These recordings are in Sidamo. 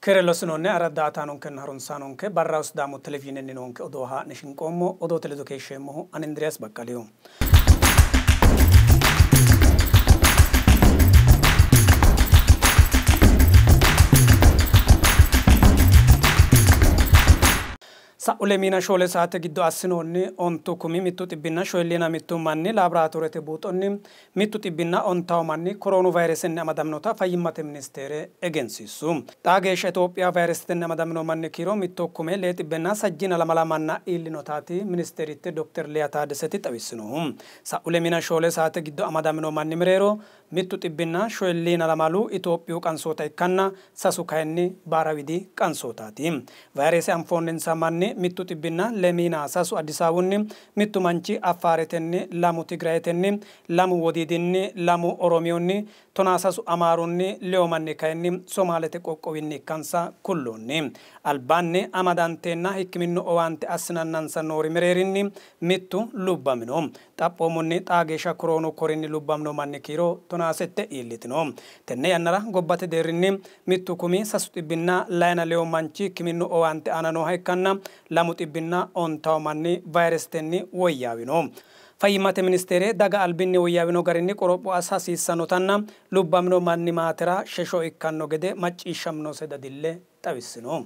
Keere lossinoonni araddaataanonkenna harunsaanonke barraho Sidaamu televizhiinenni noonke odoo haa'ne shinqoommo. Odoote ledo keeshsheemmohu ani Indiriyaas Baqqalihu. Sa'u lemiina shoole saate giddo assinoonni 9,141 manni laaboraatoorete buuxonni 150 manni koroonu vayiresenni amadaminoota fayyimmate ministeere egensiissu. Xaa geeshsha Itoophiya vayiresetenni amadamino manni kiiro 1,662 manna iillinotaati ministeeritte Dr. Liya Taaddeseti xawissinohu. Sa'u lemiina shoole saate giddo amadamino manni mereero 142 Itophiyu qansoota ikkanna 3 kayinni baarawidi qansootaati. Vaayirese anfoonninsa manni 143 Addis Ababunni, 1 manchi Affaaretenni, 2 Tigrayetenni, 2 Wodiidinni, 2 Oromiyunni, 13 Amaarunni, 2 manni kayinni Somaalete qoqqowinni ikkansa kulloonni. Albaanni amadanteenna hikkiminnu owaante assinannansa noori mereerinni 1 lubbamino. Xaphoomunni xaa geeshsha koroonu korinni lubbamino manni kiiro 17 iillitino. Tenne yannara gobbate deerrinni 1,302 manchi hikkiminnu owaante aana nooha ikkanna 250 manni vayiresetenni woyyaawino. Fayyimmate ministeere daga albinni woyyaawino garinni qoropho assa hasiissannotanna lubbamino manni maatera shesho ikkanno gede macciishshaminose dadille xawissino.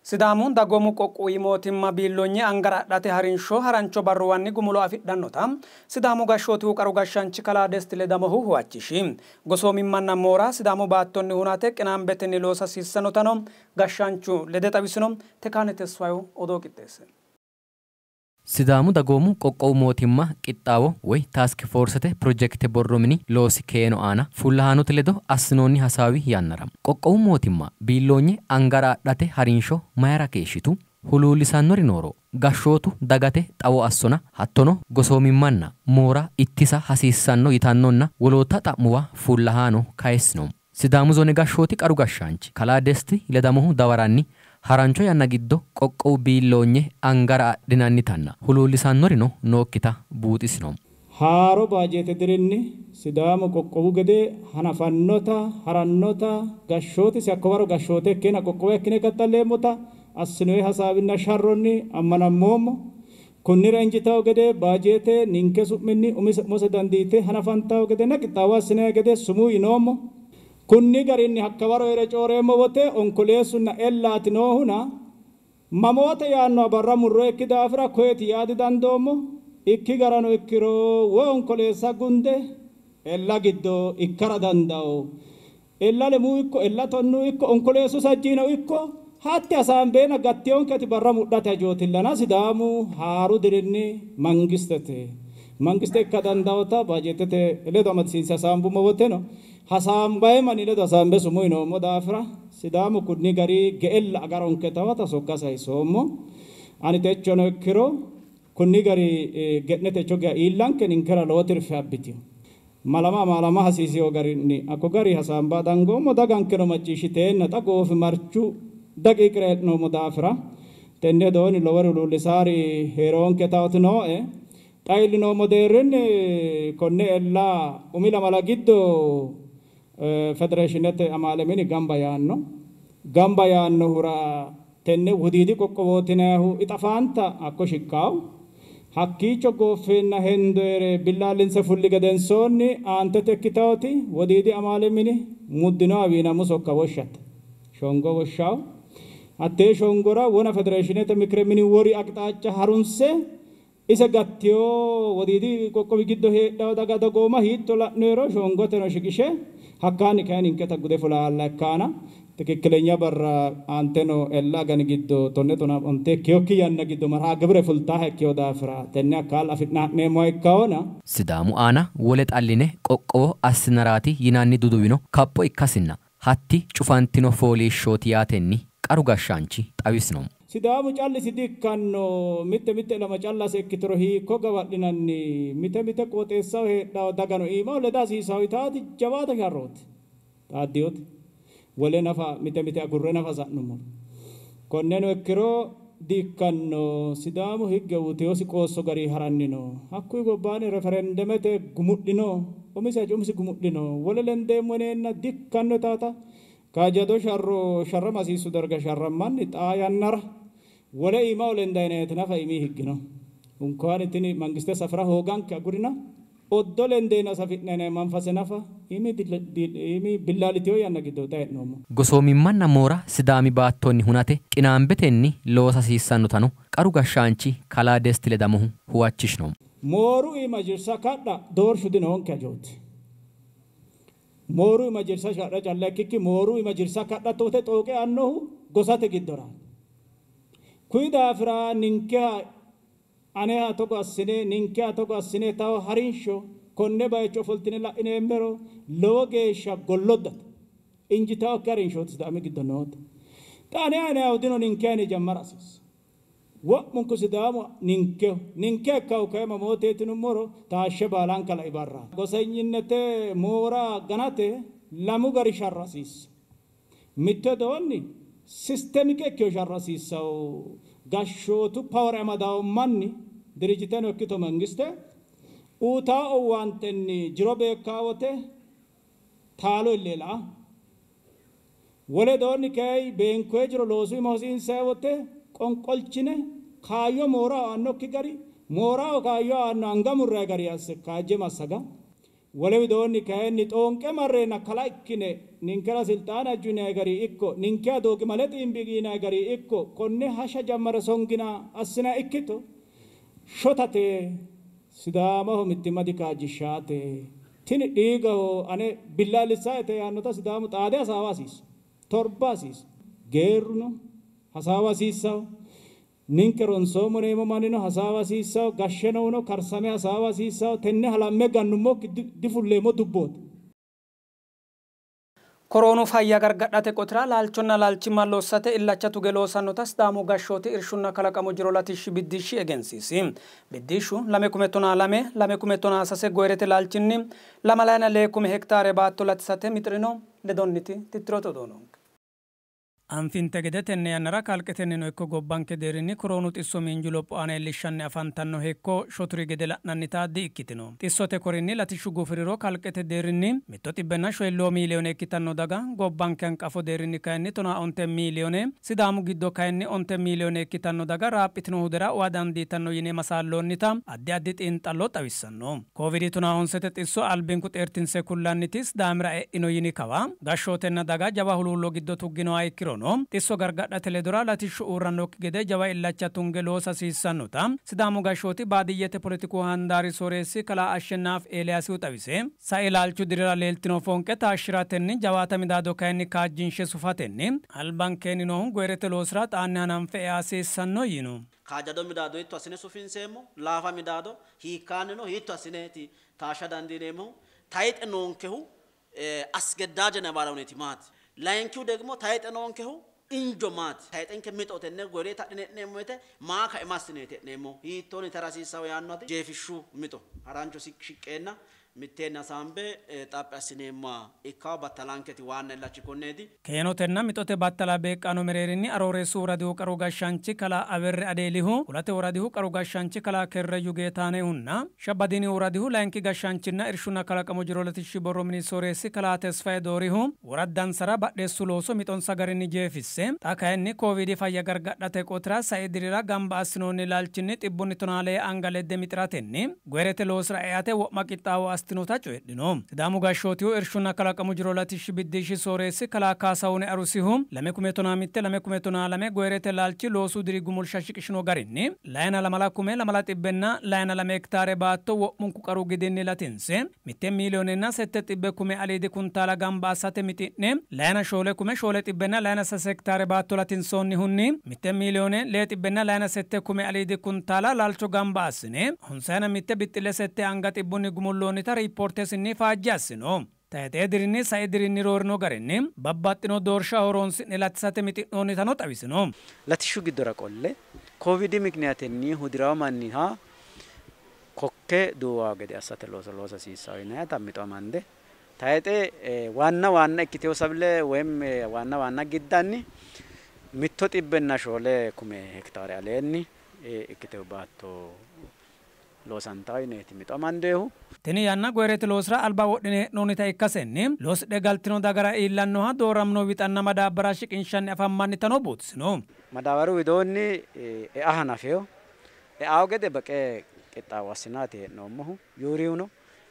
Sidaamu dagoomu qoqqowi mootimma biilloonye angara adhate harinsho harancho barruwanni gumulo afidhannota Sidaamu gashshootihu qaru gashshaanchi kalaa Desti Ledamohu huwachishi. Gosoomimmanna moora Sidaamu baattonni hunate qinaambetenni loosa hasiissannotano gashshaanchu lede xawisino. Tekaane Tesfayu odoo qixxeesse. Sidaamu dagoomu qoqqowu mootimma qixxaawo woy taask foorsete pirojekte borro mini loosi keeno aana fullahaanote ledo assinoonni hasaawi yannara qoqqowu mootimma biilloonye angara adhate harinsho mayra keeshshitu? Huluullisannori nooro gashshootu dagate xawo assona, hattono gosoomimmanna moora ittisa hasiissanno yitannonna wolootta xa'muwa fullahaano kayissino. Sidaamu zoone gashshooti qaru gashshaanchi kalaa Desti Ledamohu dawaranni, harancho yanna giddo qoqqowu biilloonye angara adhinannitanna huluullisannorino nookkita buuxisino. Haaro baajeete dirinni Sidaamu qoqqowu gede hanafannota, harannota, gashshootisi hakko waro gashshoote ikkeenna qoqqowo ikkine qaxxalleemmota assinoyi hasaawinna sharronni ammanammoommo. Kunnira injitawo gede baajeete ninke su'minni umise umose dandiite hanafantawo gedenna qixxaawo assinanni gede sumuu yinoommo. Kunni garinni hakkawaro hee're coyi'reemmo wote Onkoleessunna Ellaati noohuna, mamoote yaannoha barra murroyekki daafira koyeeti yaa didandoommo. Ikki garano ikkiro woy Onkoleessa gunde Ella giddo ikkara dandawo. Ella lemuu ikko Ella tonnuu ikko Onkoleessu sajjiino ikko hatti hasaambeenna gattiyonketi barra mudhate hajootillana Sidaamu haaru dirinni mangistete mangiste ikka dandawota baajeetete ledo amadisiinse hasaambummo woteno hasaambayi manni ledo hasaambe sumuu yinoommo daafira Sidaamu kunni gari ge'ella agaronke tawata sokka sayisoommo. Ani techono ikkiro kunni gari ge'ne techo geya iillanke ninkera lowo tirfe abbitino. Malama amaalama hasiisino garinni hakko gari hasaamba dangoommo. Dagankeno macciishshiteenna xa goofimarchu daqiiqira hee'noommo daafira tenne hedoonni lowori huluullisaari hee'roonke tawoti nooe. Xa iillinoommo deerrinni konne ella umi lamala giddo federeeshinete amaale mini gamba yaanno. Gamba yaannohura tenne Wodiidi qoqqowooti yinannihu ixafaanta hakko shiqqawo. Hakkiicho gooffeenna hendoyere billaallinse fulli gedensoonni aantete ikkitawoti Wodiidi amaale mini muddinoha wiinamu sokka woshshate shongo woshshawo. Hattee shongora wona federeeshinete mikire mini wori aqixaacha harunse ise gattiyo Wodiidi qoqqowi giddo heedhawo daga dagooma hiitto la'noyero shongoteno shiqishe hakkaanni kayinni ninketa gude fulaalla ikkaana tikikkilenya barra aanteno ella agani giddo tonne tonaa onte ikkiyokki yanna giddo marha gibire fultaaha ikkiyo daafira tenne hakkaalla afi'ne ha'neemmoha ikkawona. Sidaamu aana wole xalline qoqqowo assinaraati yinanni duduwino kapho ikkasinna hatti cufantino fooliishshooti yaatenni qaru gashshaanchi xawisino. Sidaamu callisi di-ikkanno, mitte mitte ilama callase ikkituro hiikko gawa'linanni? Mite mite qooxeessaho heedhanno dagano iimaho leda hasiisanno yitaati jawaata sharrooti xaaddinote. Wole nafa mite mite agurre nafa sa'nummoro. Konneno ikkiro di-ikkanno, Sidaamu higge uyitinosi qoosso garinni haranni no. Hakkuyi gobbaanni referendemete gumudhino, umisi hajo umisi gumudhino, wole lendeemmo yineenna di-ikkanno yitaata Kaajjado sharro sharrama hasiissu darga sharrammanni xaa yannara wole iima olendayineeti nafa iimii higgino. Unkuwaani tini mangiste safira hooganke agurina oddo lendeena safi'nene manfase nafa iimi billaalliteyo yanna giddo hee'noommo. Gosoomimmanna moora Sidaami baattonni hunate qinaambetenni loosa hasiissannotano qaru gashshaanchi kalaa Desti Ledamohu huwachishino. Mooru iima jirsa kadha doorshu dinoonke hajooti. Mooru iima jirsa kadha calla ikkikki mooru iima jirsa kadhatto wote xooqe annohu gosate giddora. Kuyi daafira ninkeha aneha togo assine ninkeha togo assine tawo harinsho konne bayicho ofoltine la'neemmero lowo geeshsha golloddate. Injitaokki harinshooti Sidaami giddo noote. Xa ane aneha dino ninkeha yine jammara hasiissa. Wo'munku Sidaamu ninkeho. Ninke ikkahu kayi mamooteeti yinummoro taashshe baalanka lai barra. Gosenyinete moora ganate lamu gari sharro hasiissa. Mitto doonni sistemike ikkeyo sharro hasiissawo. Gashshootu pawore amadawo manni dirijiteno ikkito mangiste uutaa owaantenni jiro beekkaa wote taalo illeela. Wole doonni kayi beenkoye jiro loosu iima hosiinsayi wote qonqolchine kaayyo mooraho aannokki gari mooraho kaayyo aanno anga murrayi gari asse kaajje massaga. Wole widoonni kayinni xoonqe marreenna kala ikkine ninkera silxaane ajjinayi gari ikko ninkeha doogimale xiimbi yinayi gari ikko konne hashsha jammare songina assinayi ikkito shotate Sidaamaho mittimma dikaajjishshaate. Tini dhiigaho ane billaallissaete yaannota Sidaamu xaade hasaawa hasiissa. Torba hasiissa. Geerruno hasaawa hasiissawo. Ninke ronsoommo neemmo mannino hasaawa hasiissawo. Gashshe noohuno karsame hasaawa hasiissawo. Tenne halamme gannummokki difulleemmo dubbooti. Koroonu fayya gargadhate qotira laalchonna laalchimma loossate illacha tuge loosannota Sidaamu gashshooti irshunna kalaqamu jiro latishshi biddishshi egensiisi. Biddishshu 2012 2013 goyirete laalchinni 22 hektaare baatto latisate mixirino ledonniti tittirote odoo noonke. Anfinte gede tenne yannara kalqetennino ikko gobbanke deerrinni koroonu xisso miinju lopho aana iillishshanni afantanno hekko shoturi gede la'nannita di''ikkitino. Xissote korinni latishshu gufiriro kalqete deerrinni 1.5 miiliyoone ikkitanno daga gobbanke hanqafo deerrinni kayinni 15 miiliyoone Sidaamu giddo kayinni 9 miiliyoone ikkitanno daga raaphitino hudera uwa dandiitanno yine masaalloonnita addi addi xiinxallo xawissanno. Covid 19 xisso albinku xeertinse kullanniti Sidaamira e'ino yini kawa gashshootenna daga jawa huluullo giddo tugginoha ikkiro xisso gargadhate ledora latishshu uurrannokki gede jawa illacha tunge loosa hasiissannota Sidaamu gashshooti baadiyyete poletiku handaari sooreessi kalaa Ashennaaf Eeliyaasihu xawise sae laalchu dirira leeltino foonqe taashshiratenni jawaata midaado kayinni kaajjinshe sufatenni albankeenni noohu goyirete loosira xaanni hananfe ea hasiissanno yiino. Kaajjado midaado hiitto assine sufinseemmo, laafa midaado hiikkaannino hiitto assineeti taashsha dandiineemmohu, tayixe noonkehu asgeddaaje ነባራዊ maati. ላይንኪው ደግሞ ታይጠ noonkehu injo maati. Tayixenke mixo tenne goyire tadhine e'neemmo woyte maa kaima assineeti e'neemmohu, hiittoonni tara hasiissawo yaannote jeefishshu mixo harancho shiqqeenna mitteenni hasaambe xaphi assineemmoha ikkawo battalanketi waanna illachi konneeti. Keenotenna mixote battala beeqqaano mereerinni Arooreessu woradihu qaru gashshaanchi kalaa Aberre Adeelihu, Hulate woradihu qaru gashshaanchi kalaa Kerreyyu Geetaanehunna Shabbadiini woradihu layinki gashshaanchinna irshunna kalaqamu jiro latishshi borro mini sooreessi kalaa Tesfaye Doorihu woraddansara badheessu looso mixonsa garinni jeefisse xa kayinni Covid fayya gargadhate qotira sai dirira gamba assinoonni laalchinni 12 anga ledde mixiratenni goyirete loosira eate wo'ma qixxaawo assinota coyidhino. Sidaamu gashshootihu irshunna kalaqamu jiro latishshi biddishshi sooreessi kalaa Kaasahune Arusihu 2011 2012 goyirete laalchi loosu diri gumulsha shiqishino garinni 22,202 hektaare baatto wo'munku qaru gidinni latinse 1 miiliyoonenna 700,000 aliidi kuntaala gamba assate mixi'ne 24,406 hektaare baatto latinsoonnihunni 1 miiliyoone 208,000 aliidi kuntaala laalcho gamba assine 51.6 anga xibbunni gumulloonnita riippoortesinni faajje assino. Tayixee dirinni sai dirinni roorino garinni babbaxxino doorsha horoonsi'ne latisate mixi'noonnitano xawisino. Latishshu giddora qolle Covid mikniyaatenni hudirawo manniha kokke duuwawo gede assate looso loosa hasiissawo yinayita mixo amande tayixee waanna waanna ikkitewo sable woyim waanna waanna giddanni 1.4 hektaare aleenni ikkitewo baatto loosantawo yineeti mixo amandeehu. Tini yanna goyirete loosira alba wodhine hee'noonnita ikkasenni loosidhe galtino dagara iillannoha dooramino wixanna madaabbara shiqinshanni afammannitano buuxisino. Madaabaru widoonni ea hanafeyo eawo gede baqe qixxaawo assinaati hee'noommohu yuuriyuno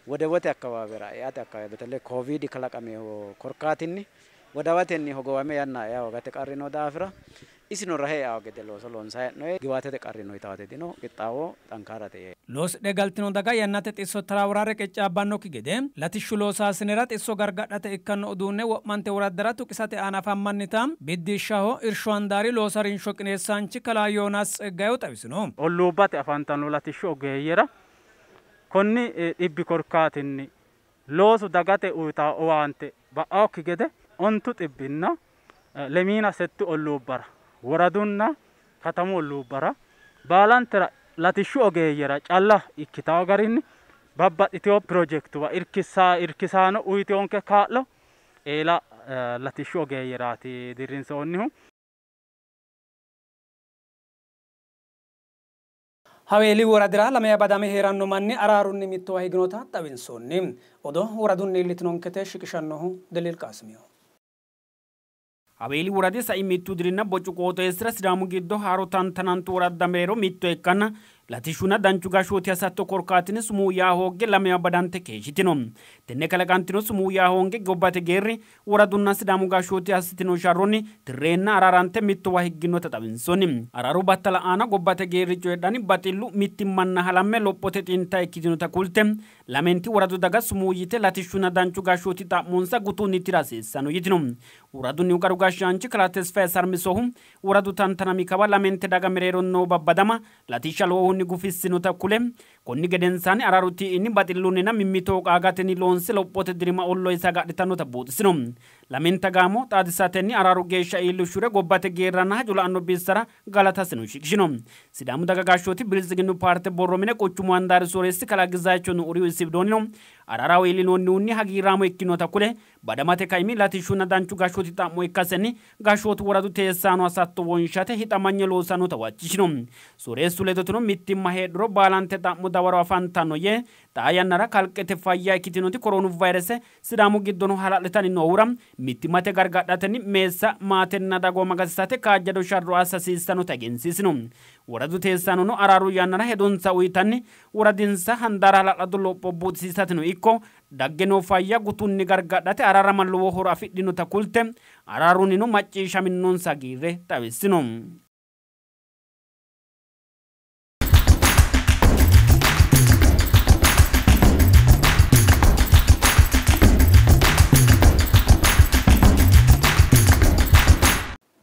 wodawate akkawaawera eate akkawawe betele Covid kalaqameho korkaatinni wadawatenni hogowame yanna ea hogate qarri noo daafira isino rahe eawo gede looso loonsayi hee'noyi giwaatete qarri no yitaate dino qixxaawo xankaarate. Loosidhe galtino daga yannate xisso taraawora reqeccaabbannokki gede latishshu loosaasinera xisso gargadhate ikkanno uduunne wo'mante woraddara tuqisate aana afammannita biddishshaho irshu handaari loosu harinsho qineessaanchi kalaa Yoonaas Tseggayehu xawisino. Olluubbate afantanno latishshu ogeeyyera konni dhibbi korkaatinni loosu dagate uyitaa owaante ba'aokki gede 808 olluubbara woradunna katamu olluubbara baalantera latishshu ogeeyyera calla ikkitawo garinni babbaxxitewo pirojektuwa irkisaano uyitewonke kaa'lo eela latishshu ogeeyyeraati dirrinsoonnihu. Haweeli woradira lame badame heeranno manni araarunni mittowa higinota xawinsoonni. Odoo woradunni iillitinonkete shiqishannohu Deliil Qaasimiyo. Haweeli woradi sai mittu dirinna bocu qooxeessira Sidaamu giddo haaro tantanantu woradda mereero mitto ikkanna latishshunna danchu gashshooti hasatto korkaatinni sumuu yaa hoogge lamewa badante keeshshitino. Tenne kalaqantino sumuu yaa hoonge gobbate geerri woradunna Sidaamu gashshooti assitino sharronni tirreenna araarante mittowa higginota xawinsoonni. Araaru battala aana gobbate geerri coyidhanni baxillu mittimmanna halamme lophote xinta ikkitinota kulte lamenti woradu daga sumuu yite latishshunna danchu gashshooti xa'monsa gutunni tira hasiissanno yitino. Woradunnihu qaru gashshaanchi kalaa Tesfaye Sarmisohu woradu tantanami kawa lamente daga mereero noo babbadama latishsha lowohunni gufissinota kule konni gedensaanni araaru tii'inni baxillunninna mimmito qaagatenni loonse lophote dirima olloysa agadhitannota buuxisino. Lamenta gaamo xaadisatenni araaru geeshsha iillishshure gobbate geerranna hajo la'anno bissara galatasino shiqishino. Sidaamu daga gashshooti Biltsiginnu paarte borro mine quchumu handaari sooreessi kalaa Gizaacho Nuuriyu Sibdoonino araaraho iillinoonnihunni hagiirraamo ikkinota kule badamate kaimi latishshunna danchu gashshooti xa'mo ikkasenni gashshootu woradu teessaano hasatto wonshate hixamanye loosannota huwachishino. Sooreessu ledoteno mittimma heedhuro baalante xa'mo dawaro afantanno yee xaa yannara kalqete fayya ikkitinoti koroonu vayrese Sidaamu giddono hala'litanni noohura mittimmate gargadhatenni meessa maatenna dagooma gatisate kaajjado sharro assa hasiissannota egensiisino. Woradu teessaanono araaru yannara hedonsa uyitanni woradinsa handaara hala'lado lopho buuxisiisateno ikko dagge noo fayya gutunni gargadhate araarama lowo horo afidhinota kulte araarunnino macciishshaminonsa hagiirre xawissino.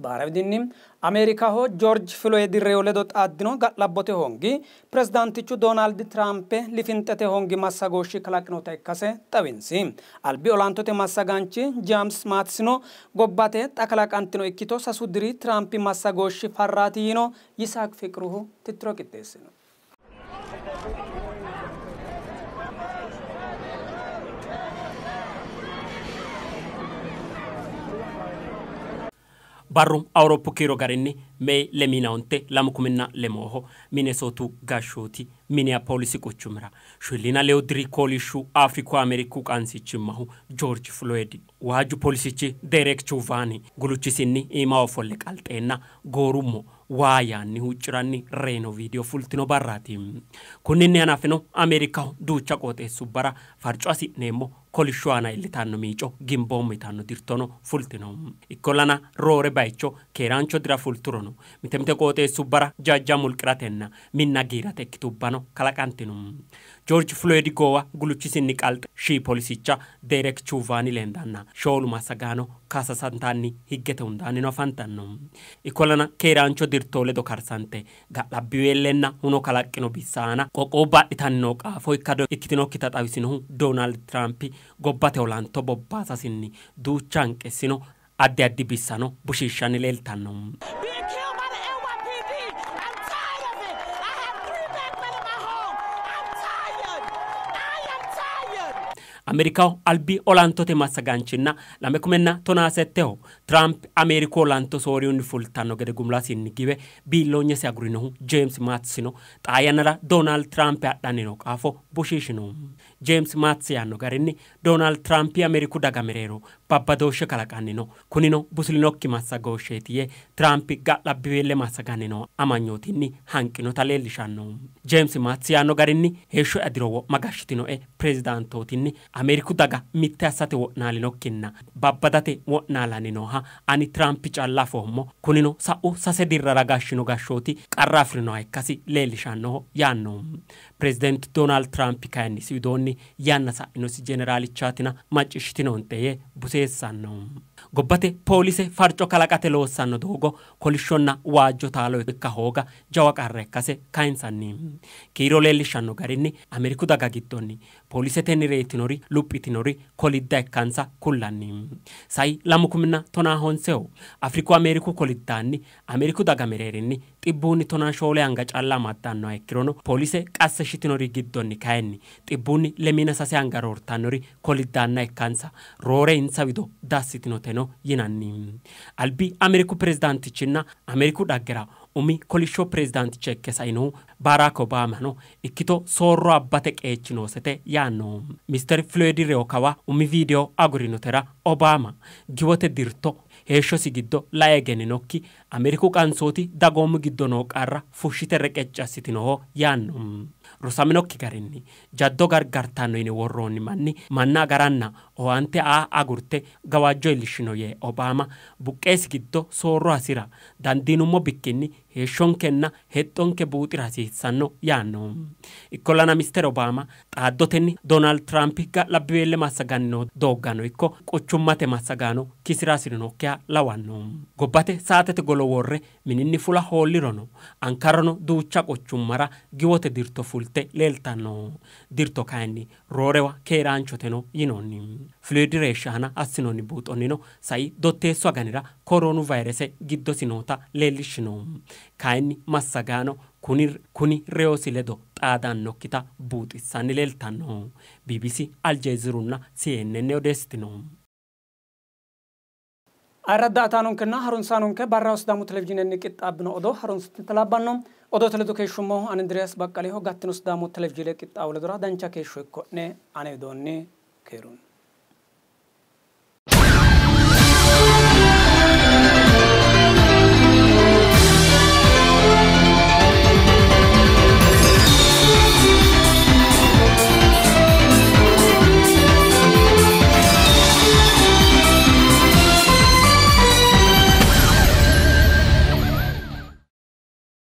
Baara widinni Ameerikaho Joorji Filoyidi reyo ledo xaaddino ga'labbote hoongi pirezidaantichu Doonaald Tiraampe lifinxete hoongi massagooshshi kalaqinota ikkase xawinsi. Albi olantote massagaanchi James Maatisino gobbate xa kalaqantino ikkito sasu diri Tiraampi massagooshshi farraati yiino. Yisaaq Fiqruhu tittiro qixxeessino. Barru Awuroppu kiiro garinni May 25 2023 Minesootu gashshooti Minneapoolisi quchumira 42 diri kolishshu Afriku Ameeriku qansichimmahu Joorji Floyidi waajju poolisichi Derek Chauvin guluchisinni iima ofolle qalxeenna goorummo waa yaanni huucciranni reyino viidiyo fultino barraati. Kunninni hanafino Ameerikaho duucha qooxeessubbara farco hasi'neemmo kolishshu aana iillitanno miico gimboommo yitanno dirtono fultino. Ikkollana roore bayicho keeraancho dira fulturono mite mite qooxeessubbara jajja mulqiratenna minna giirate ikkitubbano kalaqantino. Joorji Floyidi goowa guluchisinni qalxe shii poolisicha Derek Chauvin lendanna 4 massagaano kasasantanni higgete hundaannino afantanno. Ikkollana keeraancho dirtoo ledo karsante ga'labbiweellenna huno kalaqqino bissa aana qoqqowu badhitanni noo qaafo ikkado ikkitinokkita xawisinohu Doonaald Tiraampi gobbate olanto bobbaasasinni duucha hanqessino addi addi bissano bushiishshanni leeltanno. Ameerikaho albi olantote massagaanchinna 2017 Tiraamp Ameeriku olanto Sooriyunni fultanno gede gumulasinni giwe biilloonyesi agurinohu James Maatisino xaa yannara Doonaald Tiraamp adhanni noo qaafo bushiishino. James Maatis yaanno garinni Doonaald Tiraamp Ameeriku daga mereero babbadooshshe kalaqanni no. Kunino busulinokki massagooshsheeti yee Tiraamp ga'labbiweelle massaganni noo amanyootinni hanqinota leellishanno. James Maatis yaanno garinni heeshsho'ya diro wo'ma gashshitinoe pirezidaantootinni Ameeriku daga mitte assate wo'naalinokkinna babbadate wo'naalanni nooha ani Tiraamp calla afoommo. Kunino sa'u 3 dirrara gashshino gashshooti qarra afirinoha ikkasi leellishannoho yaanno. Pirezidaant Doonaald Tiraamp kayinni isi widoonni yanna sa'inosi jeneraalichaatina macciishshitinoonte yee buseessanno. Gobbate poolise farco kalaqate loossanno doogo kolishshonna waajjo taalo ikka hooga jawa qarra ikkase kayinsanni. Kiiro leellishshanno garinni Ameeriku daga giddonni poolisetenni reyitinori luphitinori kolidda ikkansa kullanni. Sai 2019 Afriku Ameeriku koliddaanni Ameeriku daga mereerinni 114 anga calla amaddannoha ikkirono poolise qasse shitinori giddonni kayinni 73 anga roortannori koliddaanna ikkansa roore insa wido dassitinoteno yinanni. Albi Ameeriku pirezidaantichinna Ameeriku dhaggera umi kolishsho pirezidaanticha ikke sainohu Barack Obamano ikkito soorro abbate qeechi noosete yaanno. Mister Floyd reyo kawa umi viidiyo agurinotera Obama giwote dirto heeshshosi giddo lae egenninokki Ameeriku qansooti dagoomu giddo noo qarra fushshite reqecci assitinoho yaanno. Rosaminokki garinni jaddo gargartanno yine worroonni manni manna agaranna owaante aa agurte gawajjo iillishshino yee Obama buqqeesi giddo soorro hasira dandiinummo bikkinni heeshshonkenna hexxonke buuxira hasiissanno yaanno. Ikkollana Mister Obama xaaddotenni Doonaald Tiraamp ga'labbiweelle massaganni noo dooggano ikko quchummate massagaano kisira hasirinokkiha lawanno. Gobbate saatete golo worre mininni fula hoollirono ankarono duucha quchummara giwote dirto fulte leeltanno. Dirto kayinni roorewa keeraanchoteno yinoonni. Floyd reeshsha aana assinoonni buuxonnino sai dotteessu aganira koroonu vayrese giddosi noota leellishshino. Kayinni massagaano kuni reyosi ledo xaadannokkita buuxissanni leeltanno. BBC, Aljeezirunna CNN odeessitino. Ayirradda ataanonkenna harunsaanonke barra Sidaamu televizhiinenni qixxaabbino odoo harunsite labbanno. Odoote ledo keeshshummohu ani Andiriyaas Baqqaliho gattino Sidaamu televizhiine qixxaawo ledora dancha keeshsho ikko'ne ane widoonni keerunni.